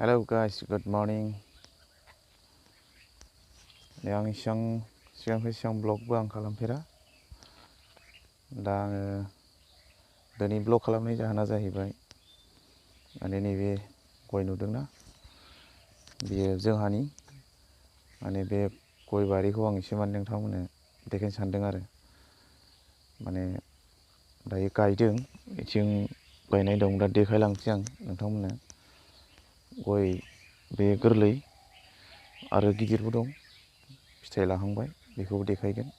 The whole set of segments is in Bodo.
Hello guys, good morning. Yang siang vlogबो आं खालामफेरा दा आङो दिनै ब्लग खालामनाय जाहोना जाहैबाय माने नैबे गय नुदोंना बेयो जोंहानि माने बे गय बारिखौ आं एसे माने नोंथांमोननो देखायनो सानदों आरो माने दायो गायदों बेथिं गायनाय दं दा देखायलांसै आं नोंथांमोननो गय बे गोरलै आरो गिदिरबो दं फिथाइ लाहांबाय बेखौबो देखायगोन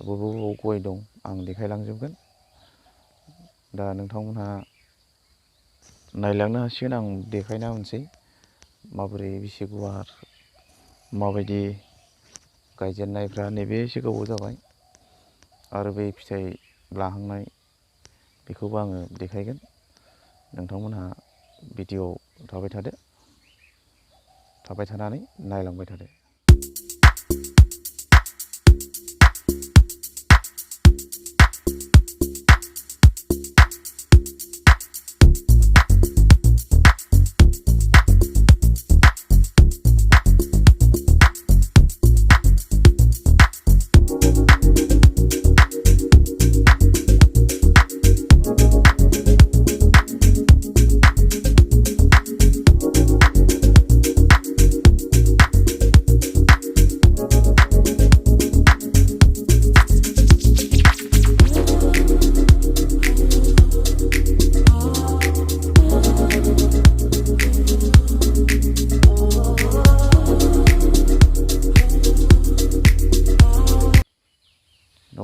बबेयाव गय दं आं देखायलांजोबगोन दा नोंथांमोनहा नायलांनो हासिगोन आं देखायना होनोसै माबोरै बेसे गुवार माबायदि गायजेननायफ्रा नैबे एसे गोबाव जाबाय आरो बे फिथाइ लाहांनाय बेखौबो आङो देखायगोन नोंथांमोनहा भिडिअ' थाबाय थानानै नायलांबाय थादो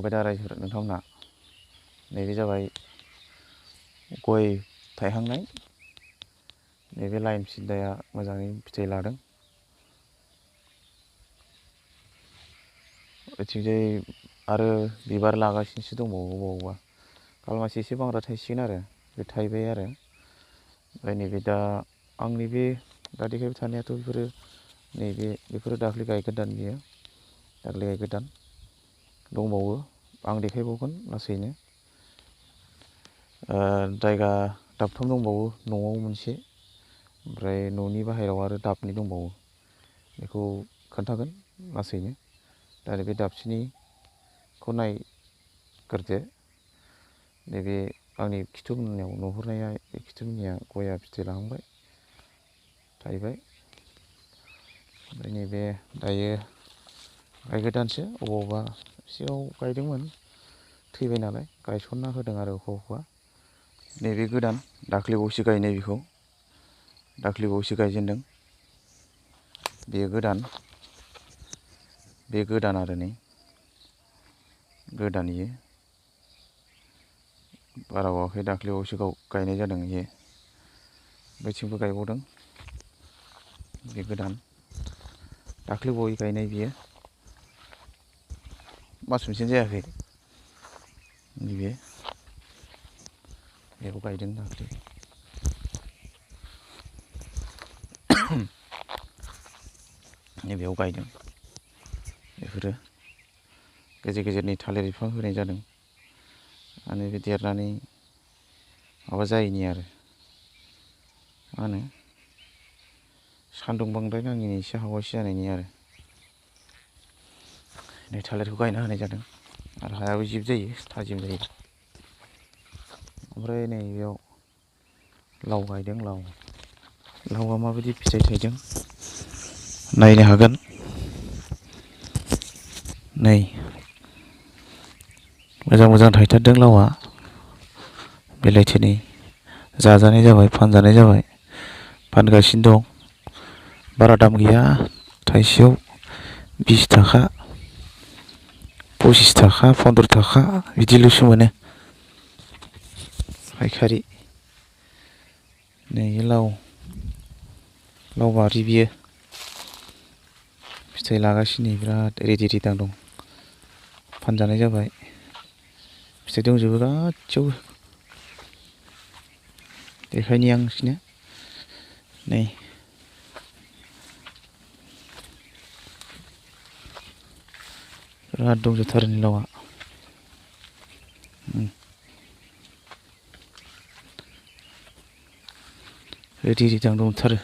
दा रायजो नोंथांमोना नैबे जाबाय गय थायहांनाय नैबे लाइन सिद्दाया मोजाङै फिथाइ लादों ओथिंजाय आरो बिबार लागासिनोसो दंबावो बबावबा खालमासि एसे बांद्राय थायसिगोन आरो बे थायबाय आरो ओमफ्राय नैबे दा आंनि बे दा देखायबाय थानायाथ' बेफोरो दाख्लै गायगोदान बियो दाख्लै गायगोदान दंबावो आं देखायबावगोन लासैनो जायगा दाबथाम दंबावो न'आव मोनसे ओमफ्राय न'नि बाहेरायाव आरो दाबनै दंबावो बेखौ खोन्थागोन लासैनो दा बे दाबसेनिखौ नायग्रोदो नैबे आंनि खिथुमनियाव नुहुरनाया बे खिथुमनिया गया फिथाइ लाहांबाय थायबाय ओमफ्राय नैबे दायो गायगोदानसो अबावबा सिगाङाव गायदोंमोन थैबाय नालाय गायसनना होदों आरो अबेखौबा नैबे गोदान दाख्लैबावसो गायनाय बेखौ दाख्लैबावसो गायजेनदों बेयो गोदान आरो नै गोदान इयो बारा बावाखै दाख्लैबावसो गायनाय जादों इयो बैथिंबो गायबावदों बे गोदान दाख्लैबावै गायनाय बियो मास मोनसेयानो जायाखै नैबे बेखौ गायदों दाख्लै नैबेयाव गायदों बेफोरो गेजेर गेजेरनि थालिर बिफां होनाय जादों माने बे देरनानै माबा जायैनि आरो मा होनो सान्दुं बांद्राय नाङैनि एसे हावासि जानायनि आरो नै थालिरखौ गायना होनाय जादों आरो हायाबो जिब जायो थाजिम जायो ओमफ्राय नै बेयाव लाव गायदों लावआ माबायदि फिथाइ थायदों नायनो हागोन नै मोजां थायथारदों लावआ बेलायथोनि जाजानाय जाबाय फानजानाय जाबाय फानगासिनो दं बारा दाम गैया थाइसेयाव 20 थाखा 25 थाखा 15 थाखा बिदिल'सो मोनो फायखारि नै लाव बारि बियो फिथाइ लागासिनो बिराद रेदि दं फानजानाय जाबाय फिथाइ दंजोबो गासैयावबो देखायनि आं नोंसिनो नै बिराद दंजोबथारो नै लावआ रेदि दंथारो